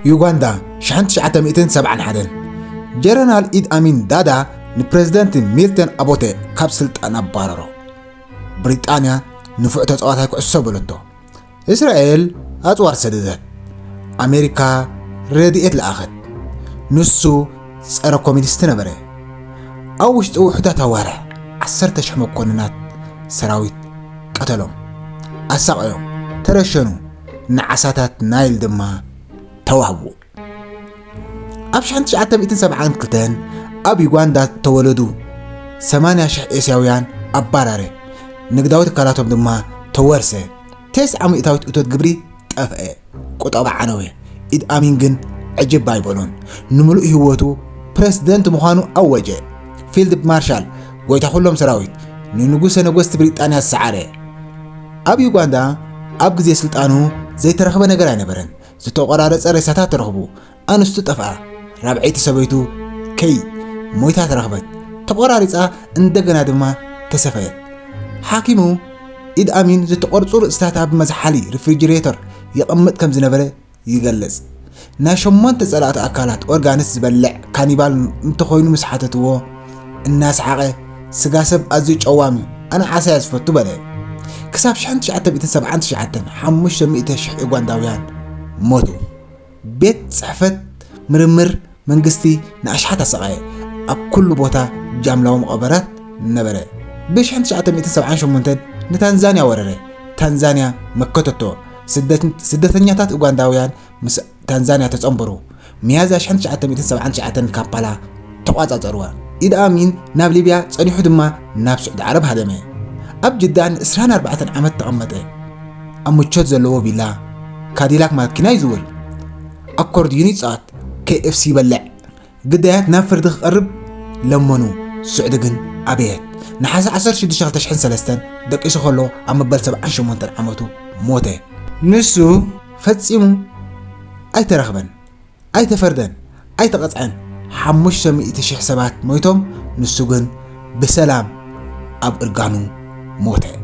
ዩጋንዳ፣ ሽሕን ትሽዓተ ሚእትን ሰብዓን ሓደን። ጀነራል ኢድ ኣሚን ዳዳ ንፕረዚደንት ሚልተን ኣቦቴ ካብ ስልጣን ኣባረሮ። ብሪጣንያ ንፉዕ ተጻዋታይ ኩዕሶ በለቶ። እስራኤል ኣጽዋር ሰደደት። ኣሜሪካ ረድኤት ለኣኸት። ንሱ ጸረ ኮሚኒስት ነበረ። ኣብ ውሽጢ ውሑዳት ኣዋርሕ ዓሰርተ ሽሕ መኮንናት ሰራዊት ቀተሎም፣ ኣሳቐዮም፣ ተረሸኑ። ንዓሳታት ናይል ድማ ተዋህቡ። ኣብ ሽሕን ትሽዓተ ሚእትን ሰብዓን ክልተን ኣብ ዩጋንዳ ዝተወለዱ ሰማንያ ሽሕ ኤስያውያን ኣባረረ። ንግዳዊ ትካላቶም ድማ ተወርሰ። ተስዓ ሚእታዊት እቶት ግብሪ ጠፍአ። ቁጠባ ዓነወ። ኢድ ኣሚን ግን ዕጅብ ኣይበሎን። ንምሉእ ህይወቱ ፕረሲደንት ምዃኑ ኣወጀ። ፊልድ ማርሻል፣ ጎይታ ኩሎም ሰራዊት፣ ንንጉሰ ነገስቲ ብሪጣንያ ዝሰዓረ። ኣብ ዩጋንዳ ኣብ ግዜ ስልጣኑ ዘይተረኽበ ነገር ኣይነበረን። ዝተቖራረጸ ሬሳታት ተረኽቡ። ኣንስቱ ጠፍኣ። ራብዐይቲ ሰበይቱ ከይ ሞይታ ተረኽበት። ተቖራሪጻ እንደገና ድማ ተሰፈየት። ሓኪሙ ኢድ ኣሚን ዝተቖርጹ ርእስታት ኣብ መዝሓሊ ሪፍሪጅሬተር የቐምጥ ከም ዝነበረ ይገልጽ። ናይ ሸሞንተ ጸላእቲ ኣካላት ኦርጋንስ ዝበልዕ ካኒባል እንተኾይኑ ምስ ሓተትዎ፣ እናሰሓቐ፣ "ስጋ ሰብ ኣዝዩ ጨዋም እዩ፣ ኣነ ዓሳ እየ ዝፈቱ" በለ። ክሳብ ሽሕን ትሽዓተ ሚእትን ሰብዓን ትሽዓተን ሓሙሽተ ሚእቲ ሽሕ ዩጋንዳውያን ሞቱ። ቤት ጽሕፈት ምርምር መንግስቲ ንኣሽሓት ኣሰቓየ። ኣብ ኩሉ ቦታ ጃምላዊ መቐበራት ነበረ። ብ ሽሕን ትሽዓተ ሚእትን ሰብዓን ሸሞንተን ንታንዛንያ ወረረ። ታንዛንያ መከተቶ። ስደት-፣ ስደተኛታት ኡጋንዳውያን ምስ ታንዛንያ ተጸንበሩ። ሚያዝያ ሽሕን ትሽዓተ ሚእትን ሰብዓን ትሽዓተን ካምፓላ ተቋጻጸርዋ። ኢድ ኣሚን ናብ ሊብያ ጸኒሑ ድማ ናብ ስዑዲ ዓረብ ሃደመ። ኣብ ጅዳ ንዕስራን ኣርባዕተን ዓመት ተቐመጠ። ኣብ ምቾት ዘለዎ ቪላ፣ ካዲላክ ማኪና ይዝውር። ኣኮርድዩን ይጻወት፣ ኬ ኤፍ ሲ ይበልዕ። ግዳያት ናብ ፍርዲ ክቐርብ ለመኑ። ስዑዲ ግን ኣበየት። ነሓሰ ዓሰርተ ሽዱሽተ ክልተ ሽሕን ሰለስተን ደቂሱ ከሎ ኣብ መበል ሰብዓን ሸሞንተን ዓመቱ ሞተ። ንሱ ፈጺሙ ኣይተረኽበን፣ ኣይተፈርደን፣ ኣይተቐጽዐን። ሓሙሽተ ሚእቲ ሽሕ ሰባት ሞይቶም፣ ንሱ ግን ብሰላም ኣብ እርጋኑ ሞተ።